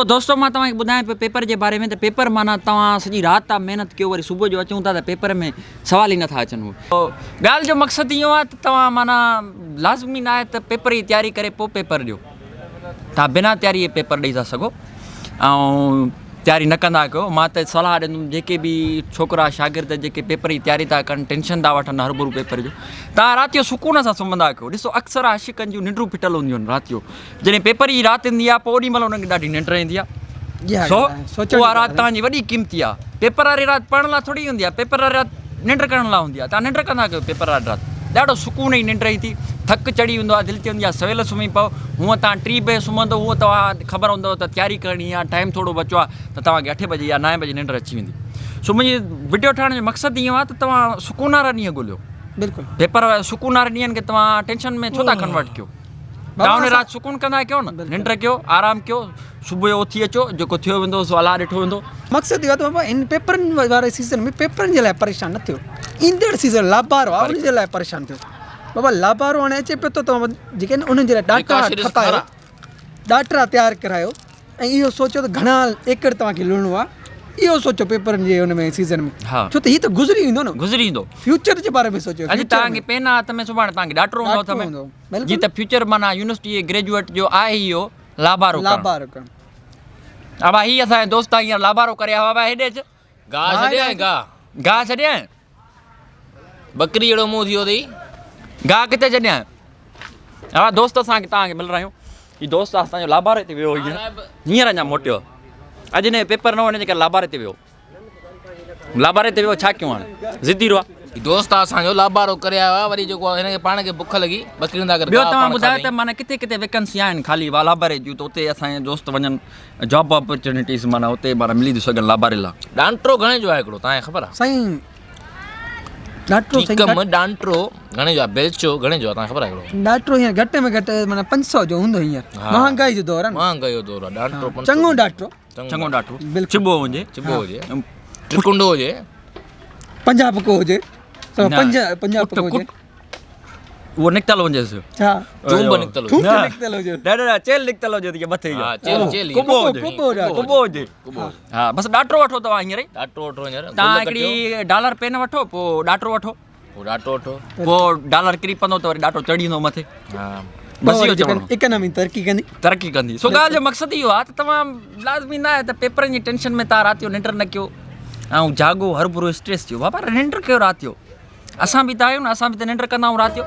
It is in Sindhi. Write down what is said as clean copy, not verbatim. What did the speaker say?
دوستو مان توهان کي ٻڌايان پيو پيپر جي باري ۾ ته پيپر معنيٰ توهان سڄي رات ٿا محنت ڪيو وري صبح جو اچون ٿا ته پيپر ۾ سوال ئي نٿا اچن هو ڳالهه جو مقصد اهو آهي ته توهان معنيٰ لازمي ناهي ته پيپر جي تياري ڪري پوء پيپر ڏيو توهان بنا تياري جي پيپر ڏئي ٿا سگهو ۽ تياري نه ڪندا ڪيو مان ته صلاح ڏيندم جيڪي به ڇوڪرا شاگرد جيڪي پيپر جي تياري ٿا ڪن ٽينشن ٿا وٺن هربرو پيپر جو توهان رات جو سڪون سان سمهندا ڪيو ڏسو اڪثر عاشقن جون ننڊون ڦٽل هونديون آهن رات جو جڏهن پيپر جي رات ايندي آهي پوء اوڏي مهل انهن کي ڏاڍي ننڊ ايندي آهي سو اها رات توهان جي وڏي قيمتي آهي پيپر واري رات پڙهڻ لاء ٿوري هوندي آهي پيپر واري رات ننڊ ڪرڻ لاء هوندي آهي توهان ننڊ ڪندا ڪيو پيپر واري رات ڏاڍو سڪون جي ننڊ ايندي ٿڪ چڙهي ويندو آهي دل چوندي آهي سويل سمهي پئو هونء توهان ٽي بجي سمهندو هونء توهان خبر هوندو ته تياري ڪرڻي آهي ٽائيم ٿورو بچو آهي ته توهان کي اٺين بجي يا نائين بجي ننڊ اچي ويندي سو منهنجي وڊيو ٺاهڻ جو مقصد اهو آهي ته توهان سڪون وارا ڏينهن ڳوليو بلڪل پيپر وارا سڪون واري ڏينهن کي توهان ٽينشن ۾ ڇو ٿا ڪنورٽ ڪيو توهان ان رات سڪون ڪندا ڪيو نه ننڊ ڪيو آرام ڪيو صبح جو اٿي اچو جيڪو ٿيو ويندو سو الله ڏٺو ويندو. مقصد اهو آهي ته بابا هن پيپرن واري سيزن ۾ پيپرن جي لاء پريشان نه ٿيو ايندڙ سيزن لابارو آهي ان جي لاء پريشان ٿيو بابا لابارو هاڻي اچي پيو ٿو توهان جيڪي آهن انهن جي لاء ڏاٽا کپايو ڏاٽرا تيار ڪرايو ۽ اهو سوچيو ته گهڻا ايڪڙ توهان کي لڻڻو آهي اهو سوچيو پيپرن جي ان ۾ سيزن ۾ ڇو ته هي ته گذري ويندو نه گذري ويندو فيوچر جي باري ۾ سوچيو اڄ توهان کي پين آ هٿ ۾ سڀاڻي توهان کي ڏاٽرو هوندو هٿ ۾ جي ته فيوچر معنيٰ يونيورسٽي جي گريجوئيٽ جو آهي اهو لابارو ڪرڻ لابارو ڪرڻ ابا هي اسان جو دوست آهي هينئر لابارو ڪري آيو ابا هيڏي اچ گاهه ڇڏي آئين گاهه گاهه ڇڏي آئين ٻڪري جهڙو منهن ٿي ويو اٿئي گاهه ڪٿي ڇڏي آئين ابا دوست اسان کي توهان کي مل رهيو هي دوست اسان جو لاباري تي ويو هينئر هينئر اڃا موٽيو اڄ هن جو پيپر نه هو ان جي ڪري لاباري تي ويو لاباري تي ويو ڇا ڪيون هاڻي ضدي رهيو هي دوست اسان جو لابارو ڪري آيو آهي وري جيڪو هن کي پاڻ کي بک لڳي ٻڪرين تان ڪري ٻيو توهان ٻڌايو ته معنيٰ ڪٿي ڪٿي ويڪنسي آهن خالي لاباري جون ته اتي اسان جا دوست وڃن جاب اپرچونيٽيز معنيٰ اتي معنيٰ ملي ٿيون سگهن لاباري لاء. ڏانٽرو گهڻي جو آهي هڪڙو توهان کي خبر آهي. سائين ڏانٽرو سائين ٽيڪم ڏانٽرو گهڻي جو آهي بيلچو گهڻي جو آهي توهان کي خبر آهي هڪڙو. ڏانٽرو هينئر گهٽ ۾ گهٽ معنيٰ 500 جو هوندو هينئر مهانگائي جو دور آهي نه. مهانگائي جو دور آهي ڏانٽرو 500 چڱو ڏانٽرو. چڱو ڏاٽو چٻو هجي چٻو هجي ٽڪنڊو هجي پنجاهه پڪو هجي پنج پنجاهه پڪو هجي اهو نڪتل هجيس ڇا چونب نڪتل هجي نه نڪتل هجي نه نه چيل نڪتل هجي ته مٿي جو ها چيل چيل ڪبو هجي ڪبو ڪبو هجي ها بس ڏاٽو وٺو توهان هينئر ئي ڏاٽو وٺو هينئر توهان هڪڙي ڊالر پين وٺو پوء ڏاٽو وٺو پوء ڏاٽو وٺو. پوء ڊالر ڪري پوندو ته وري ڏاٽو چڙهي ايندو مٿي. ها. بس اهو چوڻو. اڪانامي ترقي ڪندي. ترقي ڪندي. سو ڳالهه جو مقصد اهو آهي ته توهان لازمي نه آهي ته پيپرن جي ٽينشن ۾ توهان رات جو ننڊ نه ڪيو ۽ جاڳو هرڀرو اسٽريس ٿيو بابا ننڊ ڪيو رات جو اسان به ته آهيون نه اسان به ته ننڊ ڪندا آهيون رات جو.